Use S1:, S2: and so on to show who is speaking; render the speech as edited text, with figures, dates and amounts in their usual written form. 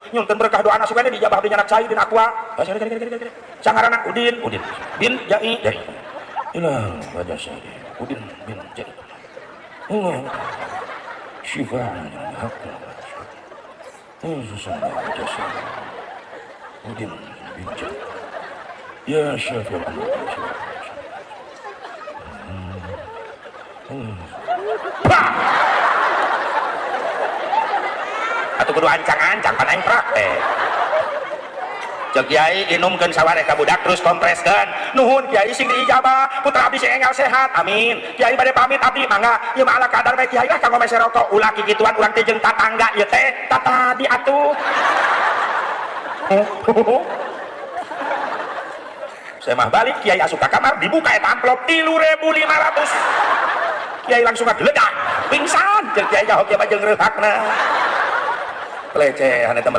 S1: Nyunten berkah doa sugane dijabah abdi nyanak cai dina aqua. Sangarana Udin, Udin. Bin Jai, Jai. Ilah wajah saya. Udin bin Jai. Allah. Syifa hak. Wajah saya. Udin bin Jai. Ya Syafi Allah. Atuh kudu ancang-ancang kana aing praktek. Cek kiai inumkeun sawareh ka budak terus kompreskeun. Nuhun kiai sing diijabah, putra abdi sing enggal sehat. Amin. Kiai bade pamit abdi mangga. Ieu mah ala kadar bae kiai lah kanggo mese rokok. Ulah kikituan urang teh jeung tatangga ieu teh. Tatadi atuh. Saya mah balik kiai asup ka kamar dibuka eta amplop 3.500. Kiai langsung ngageledak, pingsan. Jeung kiai nyaho kieu mah jeung reuhakna. Pelecehan eta.